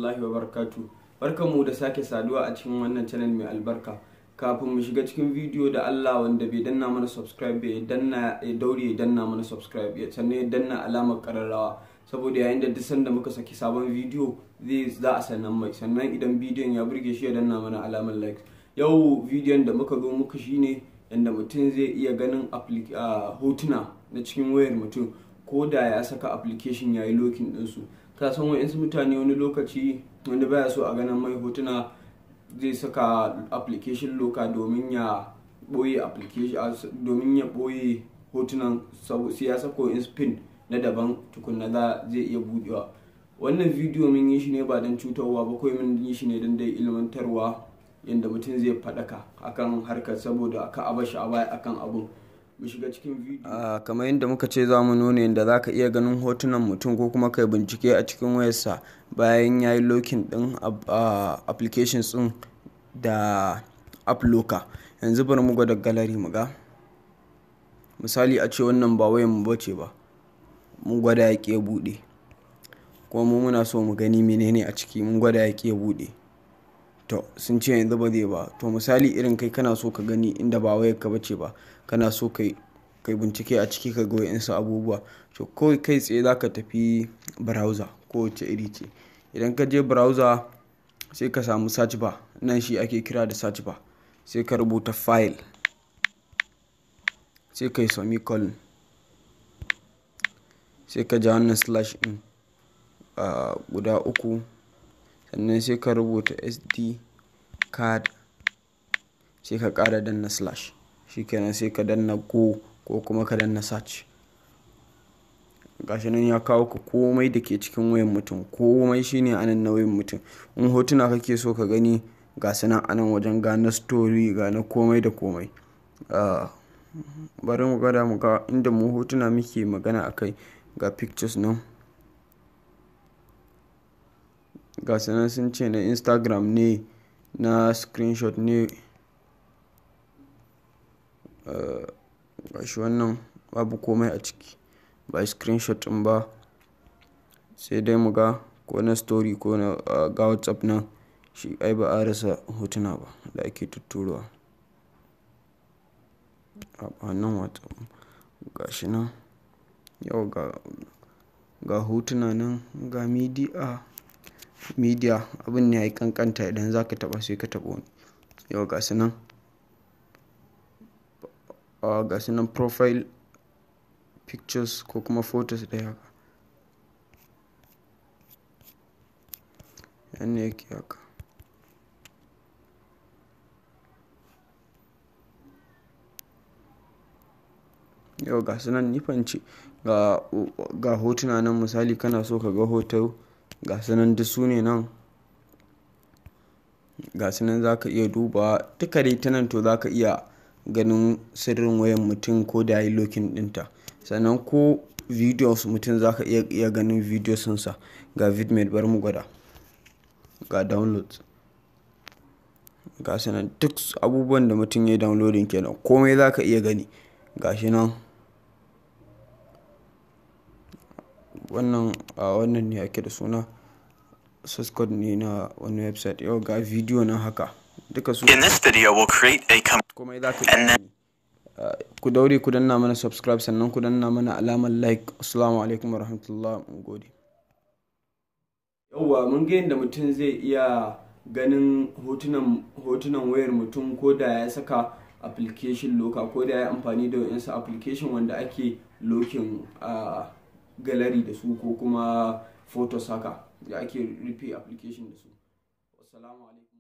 Rahmatullahi wa barakatu. Barkanmu da sake saduwa a cikin wannan channel mai albarka. Kafin mu shiga cikin bidiyo, da Allah wanda bai danna mana subscribe bai danna, ya daure ya danna mana subscribe, ya sannan ya danna alamar kararrawa, saboda yayin da duk sanda muka saki sabon bidiyo zai za a sannan mai. Sannan idan bidiyon ya burge shi, ya danna mana alamar like. Yau bidiyon da muka zo muku shine yanda mutum zai iya ganin hotuna na cikin wayar mutum ko da ya saka application ya yi locking ɗinsu. Ka san wa'insu mutane, wani lokaci wanda baya so a ganin mai hotuna zai saka application locker domin ya boye application, domin ya boye hotunan, sai ya saka wa'insu pin na daban tukunna za zai iya budewa. Wannan bidiyo mun yi shi ne ba don cutarwa ba, kawai mun yi shi ne don dai ilmantarwa, yadda mutum zai faɗaka akan harkar, saboda aka a bashi a baya akan abun. Mu shiga cikin bidiyo. Kamar yadda muka ce, za mu nuna yadda za ka iya ganin hotunan mutum ko kuma kai bincike a cikin wayarsa bayan ya yi locking din applications din da app locker. Yanzu bari mu gwada gallery mu ga. Misali, a ce wannan ba wayan mu bace ba, mun gwada ya ƙi ya buɗe, kuma mu muna so mu gani menene a ciki. Mun gwada ya ƙi ya buɗe. To, sun ce yanzu ba zai ba. To, misali irin kai kana so ka gani inda ba wayar ka bace ba, kana so kai bincike a ciki, ka ga wa'insu abubuwa, to kawai kai tsaye za ka tafi browser ko wace iri ce. Idan ka je browser, sai ka samu search bar nan, shi ake kira da search bar. Sai ka rubuta file, sai ka yi semicolon, sai ka ja wannan slash ɗin guda uku, sannan sai ka rubuta SD card, sai ka ƙara danna slash. Shikenan, sai ka danna go ko kuma ka danna search. Gashi nan ya kawo ka komai da ke cikin wayan mutum. Komai shine anan na wayan mutum. In hotuna kake so ka gani, ga su nan anan wajen, ga na story, ga na komai da komai. Bari mu gwada mu ga inda mu hotuna muke magana akai. Ga pictures nan, ga su nan, sun ce na Instagram ne, na screenshot ne. Gashi wannan babu komai a ciki, ba screenshot ɗin ba. Sai dai mu ga ko na story ko na ga WhatsApp nan. Shi ai ba a rasa hotuna ba da ake tutturowa a nan WhatsApp. Gashi nan yau, ga hotuna nan, ga media. Media abin ne ya yi kankanta, idan za ka taɓa sai ka taɓa wani. Yau ga su nan, ga su nan, profile pictures ko kuma photos dai haka. Yan ne yake haka. Yau ga su nan, ce ga hotuna nan. Misali kana so ka ga hoto, ga su nan, duk su ne nan, ga su nan, za ka iya duba duka dai ta nan. To, za ka iya ganin sirrin wayan mutum ko da yi locking ɗinta. Sannan ko videos mutum, za ka iya ganin videos sa. Ga Vidmate, bari mu gwada. Ga downloads, ga su nan, duk abubuwan da mutum ya downloading kenan, komai za ka iya gani. Ga shi nan, wannan a wannan ne ake da suna source code ne na wani website. Yau ga video nan, haka duka su. In this video, we'll create a Komai za ka iya gani. Ku daure ku danna mana subscribe, sannan ku danna mana alamar like. Assalamu alaikum warahmatullah, mun gode. Yauwa, mun ga yadda mutum zai iya ganin hotunan wayar mutum ko da ya saka application locker, ko da ya amfani da wa'insu application wanda ake locking a gallery da su, ko kuma photos haka da ake rufe application da su. Wassalamu alaikum.